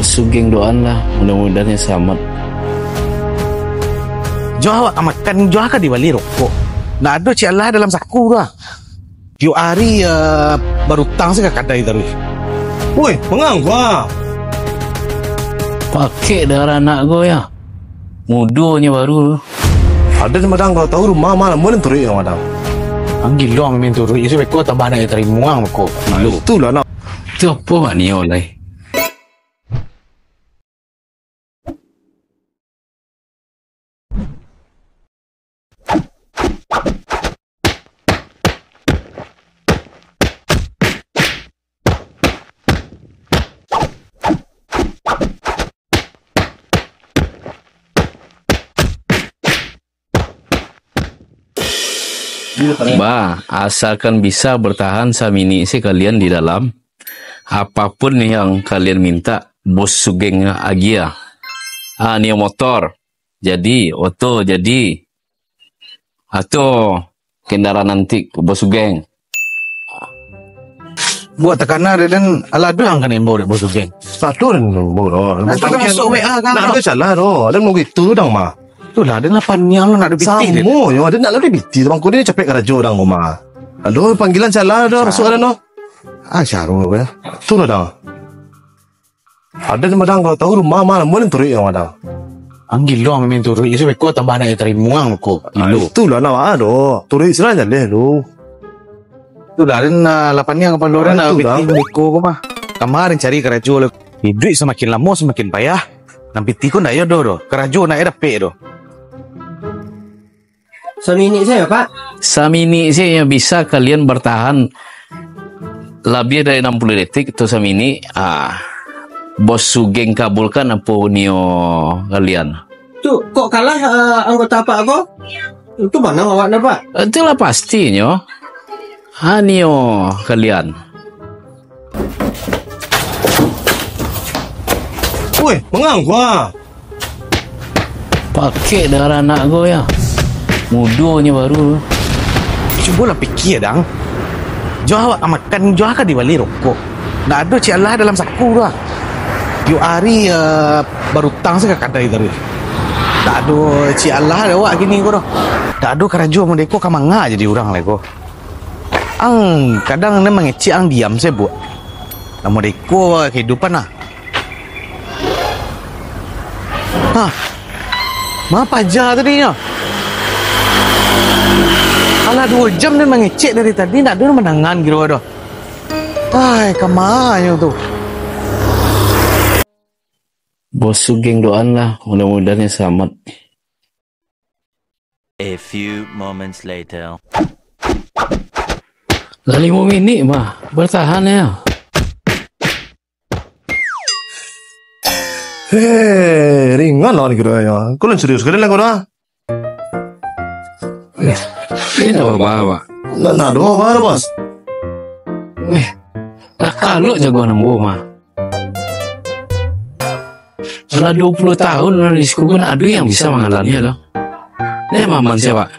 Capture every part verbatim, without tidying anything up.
Sugeng doan lah, mudah-mudahan nyo salamat. Jo awak ka makan, jo ka dibali rokok. Ndak ado ciek alah dalam saku tu ah. Tiok ari, eh, barutang se ka kadai taruih. Woi, mangang ko ah. Pakek darah anak ko ya. Mudonyo baru. Aden madang, kalau tahu rumah mah, mun turuik ka madang. Ang gilo main turuik, isi beko tambah nak tarimuang beko. Gilo. Itulah nak. Tu apo mak nio lai? Bah, asalkan bisa bertahan saminik se kalian di dalam, apapun yang kalian minta, Bos Sugeng agiah. Ah, nio motor jadi, oto jadi. Atau kendaraan antik, Bos Sugeng. Buek takana dek den, alah ado ang ka imbau dek Bos Sugeng. Satu den imbau doh. Nanti masuk W A kan. Ndak ado salah doh. Den mau gitu dang mah. Itulah, den lah paniang lo nak ado pitih. Samo nyo, den nak ado pitih. Bangko den capek karajo dang mah. Ado panggilan salah doh, masuk den doh. Ah, Syarul, ya. Tu lah dang. Aden madang, kalau tahu rumah mah, mun turuik ka madang. Ang gilo main turuik, isi beko tambah nak tarimuang ko. Ah, gilo. Itulah nak awak ado. Turuik silah jaleh lu. Itulah, den, ah, lapan ni kapalo den, ah, itu dah. Pitih beko ko mah. Kamarin cari karajo lah. Iduik samakin lamo samakin payah. Nan pitih ko ndak yo doh, doh. Karajo ndak yo dapek doh. Saminik sajo, Pak. Saminik sajo bisa kalian bertahan labiah dari enam puluh detik tu saminik. Ah, Bos Sugeng kabulkan apo nio kalian. Tu, kok kalah, eh, anggota Apak ko? Itu manang awak dah, Pak. Itulah pastinyo. Ha, nio kalian. Woi, mangang ko ah. Pakek darah anak ko ya. Mudonyo baru. Cubolah pikia, dang. Jo awak ka makan, jo ka dibali rokok. Ndak ado ciek alah dalam saku tu ah. Tiok ari, eh, barutang se ka kadai taruih. Ndak ado ciek alah dek awak kini ko doh. Ndak ado karajo model ko, ka manga jadi urang lai ko. Ang kadang ni mangecek ang diam sabuik. Namo deko kahidupan ah. Hah. Ma paja tadi nyo? Alah duo jam ni mangecek dari tadi, ndak ado mandangan kiro doh. Ai, kama nyo tu. Bos Sugeng doan lah, mudah-mudahan nyo salamat. A few moments later. Lah limo minik mah, bertahan ya. Hei, ringan lawan kiro nyo. Kau serius kali lah kau dah. Ini apa, Pak? Ndak, ndak ado apa, Bos. Eh, lah kalau jagoan ambo mah. Lah duo puluah tahun di siko pun ado yang bisa mangalahannyo tu. Ni maman sia, Pak?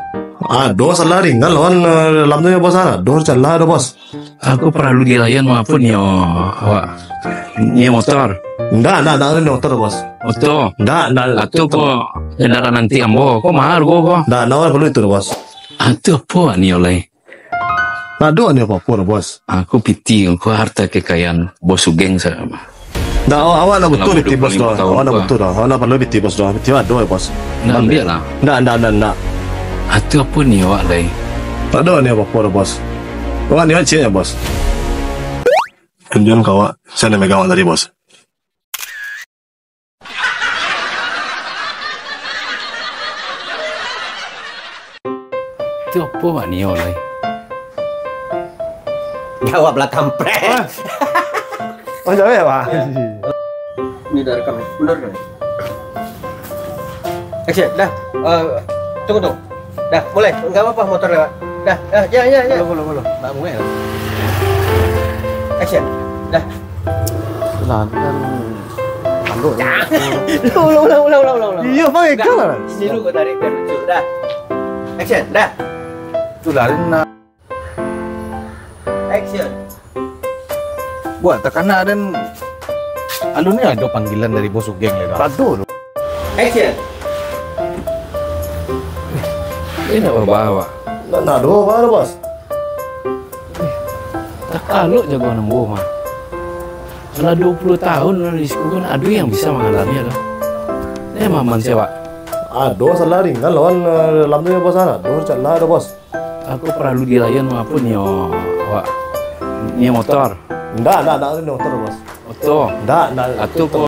Ado salah ringan lawan, eh, dalam tu yo, Bos, ah. Ado salah ado, Bos. Aku paralu dilayan maupun nyo, awak. Nyo motor. Ndak, ndak, ndak ado nyo motor, Bos. Motor. Ndak, ndak. Atau ko kendaraan antik ambo. Ko mahal ko, ko. Ndak, ndak paralu itu, Bos. Atau apo nio lai? Ndak ado nio apo-apo doh, Bos. Aku pitih ko harta kekayaan Bos Sugeng sajo mah. Ndak, awak, awak ndak butuh pitih, Bos, doh. Awak ndak butuh doh. Awak ndak paralu pitih, Bos, doh. Pitih awak ado, Bos. Ndak ambiak lah. Ndak, ndak, ndak, ndak. Atau apo nio awak lai? Ndak ado nio apo-apo doh, Bos. Awak nio ciek nyo, Bos. Tunjuakan ka awak, sia nan megang awak tadi, Bos. Tu apo mak nio lai? Jawablah, kampret. Oh, jawab ya, Pak? Ini dah rekam ya? Benar kan? Action, dah. Eh, tunggu, tunggu. Dah, mulai. Enggak apa-apa, motor lewat. Dah, dah, ya, ya, ya. Belum, belum, belum. Nak mulai lah. Action. Dah. Lah, kan. Tanduk. Ulang, ulang, ulang, ulang, ulang, ulang. Iya, Bang, Eka lah. Sini dulu kau tarik biar lucu. Dah. Action, dah. Itulah, nak. Action. Buek takana den. Alun ni ado panggilan dari bos Ugeng lai dah. Ado tu. Action. Ini nak babah, Wak. Nak nak doa apa dah bos? Takalok jago nan boh mah. Lah dua puluh tahun lah di siku kan, ado yang bisa mangalami ado. Eh, maman siapa? Ado salah ringan lawan eh, dalam tu ya bos ah. Ado cak lah ado bos. Aku paralu dilayan mah apa nio, Wak? Nio motor. Ndak, ndak, ndak ado motor bos. Oto. Ndak, ndak. Atu ko